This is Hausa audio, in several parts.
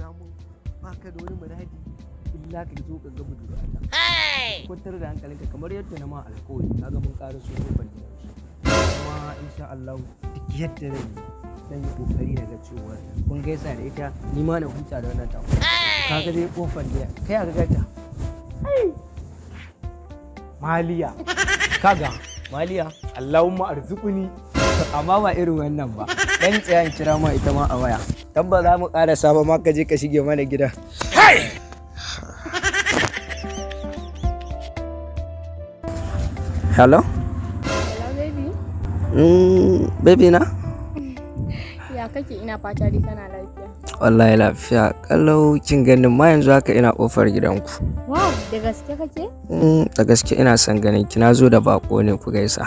Takura mun, baka da wani muradi illa ka zo ka ga budurwata. Kwantar da hankalinka, kamar yadda na ma alƙawari, kaga mun ƙara so kofar gidan shi. Kuma insha Allah duk yadda zan yi, zan yi kokari na ga cewa kun gaisa da ita, ni ma na huta da wannan takura. Kaga dai kofar gida, kai aka gata. Maliya. Kaga Maliya. Allahumma arzuquni. Amma ba irin wannan ba. Dan tsaya in kira ma ita ma a waya. Tabba za mu ƙara saba ma ka je ka shige mana gida. Hello? Hello, baby. Baby na? Ya kake? Ina fata dai kana lafiya. Wallahi lafiya kalau. Kin ganin ma yanzu haka ina kofar gidanku. Wow, da gaske kake? Da gaske, ina son ganin ki, na zo da bako ne ku gaisa.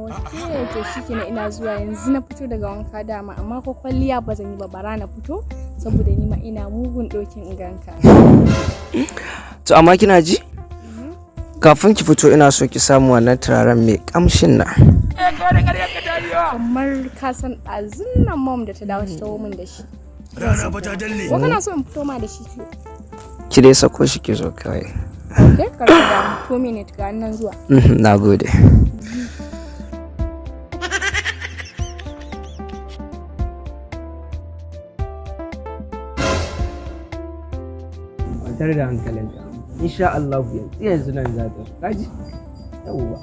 Okay, to shikenan, ina zuwa. Yanzu na fito daga wanka dama, amma ko kwalliya ba zan yi ba, bara na fito saboda ni ma ina mugun ɗokin in ganka. To amma kina ji? Kafin ki fito ina so ki samu wannan turaren mai kamshin nan. Kamar ka san ɗazun nan mom da ta dawo ta taho min da shi. Rana fa ta dalle. Ko kana so in fito ma da shi to? Ki dai sako shi ki zo kawai. Okay, kar ka damu. 2 minutes, ga nan zuwa. Na gode. Kwantar da hankalinka. Insha Allah yanzu yanzu nan za ta. Kaji? Yawwa.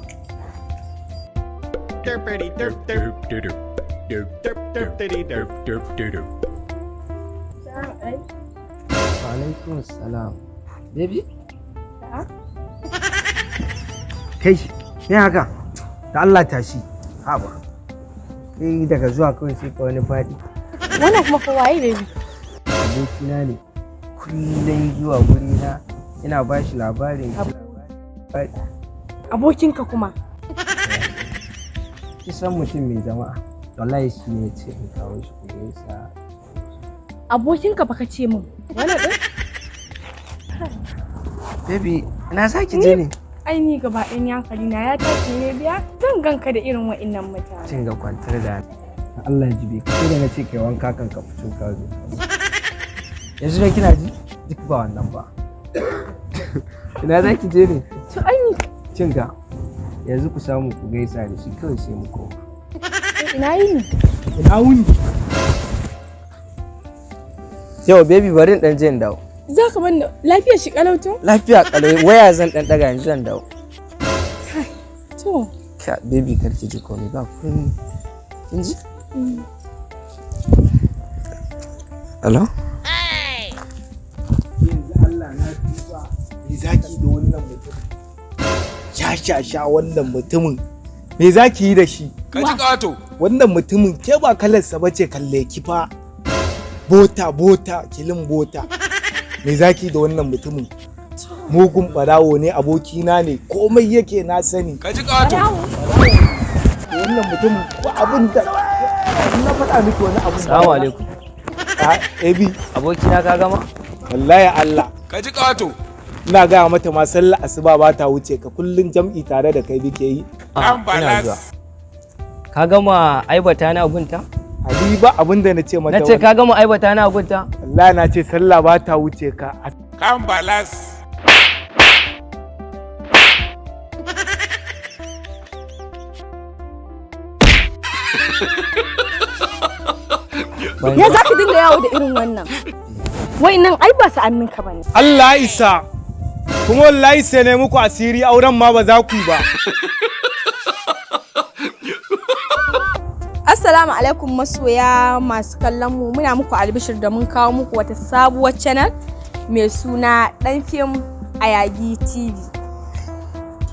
Derpity derp derp derp derp derp derpity derp derp derp. Wa alaikum salam. Baby? Kai, me haka? Da Allah tashi. Haba. Kai daga zuwa kawai sai ka wani faɗi. Wannan kuma fa waye, baby? Abokina ne. Kullum zuwa gurina ina ba shi labarin Abokinka kuma. Kisan mutum mai jama'a. Wallahi shi ne ya ce in kawo shi ku gaisa. Abokinka fa ka ce min. Wannan ɗin? Baby, ina za ki je ne? Ai ni gaba ɗayan hankali na ya tashi ne, biya zan ganka da irin wa'innan mutane. Cin ga kwantar da Allah ya jibe ka da na ce kai wanka kan ka fito ka zo. Yanzu dai kina ji, duk ba wannan ba. Ina za ki je ne? To ai ni Cin ga yanzu ku samu ku gaisa da shi kawai sai mu koma. Ina yini? Ina wuni? Yau baby, bari in dan je in dawo. Za ka ban da lafiyar shi kalau to? Lafiya kalau, waya zan dan daga, yanzu zan dawo. To. Ka baby, kar ki ji komai, ba komai. Kin ji? Hello? Yanzu Allah na tuba. Me zaki da wannan mutumin? Sha sha sha wannan mutumin. Me zaki yi da shi? Ka ji ƙato. Wannan mutumin ke ba kalarsa ba ce, kalle ki fa. Bota bota kilin bota. Me zaki da wannan mutumin? Mugun barawo ne, abokina ne, komai yake na sani. Ka ji ƙato. Wannan mutumin ba abin da na faɗa miki wani abu. Assalamu alaikum. A Ebi, Abokina, ka gama? wallahi Allah. Ka ji ƙato. Ina gaya mata ma sallah asuba ba ta wuce ka, kullun jam'i tare da kai muke yi. Ah, ina zuwa. Ka gama aibata na gunta? Ali, ba abin da na ce mata. Na ce ka gama aibata na gunta? Wallahi na ce sallah ba ta wuce ka. Kan balas. Ya za ka dinga yawo da irin wannan? Wa'innan ai ba sa'anninka ba ne. Allah ya isa. Kuma wallahi sai ne muku asiri, auren ma ba za ku yi ba. Assalamu alaikum masoya masu kallon mu, muna muku albishir da mun kawo muku wata sabuwar channel mai suna Dan Fim Ayagi TV.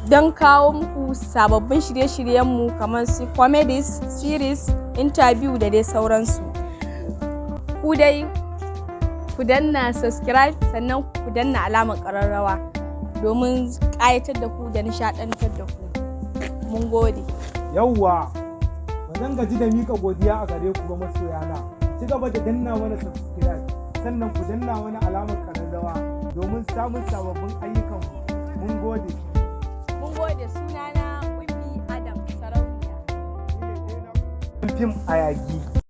Don kawo muku sababbin shirye-shiryenmu kamar su comedies, series, interview da dai sauransu. Ku dai ku danna subscribe, sannan ku danna alamar ƙararrawa domin ƙayatar da ku da nishaɗantar da ku. Mun gode. Yawwa, ba zan gaji da mika godiya a gare ku ba masoyana. Ci gaba da danna mana subscribe, sannan ku danna mana alamar kararrawa domin samun sababbin ayyukan. Mun gode. Mun gode. Sunana Ummi Adam Sarauniya. Fim Ayagi.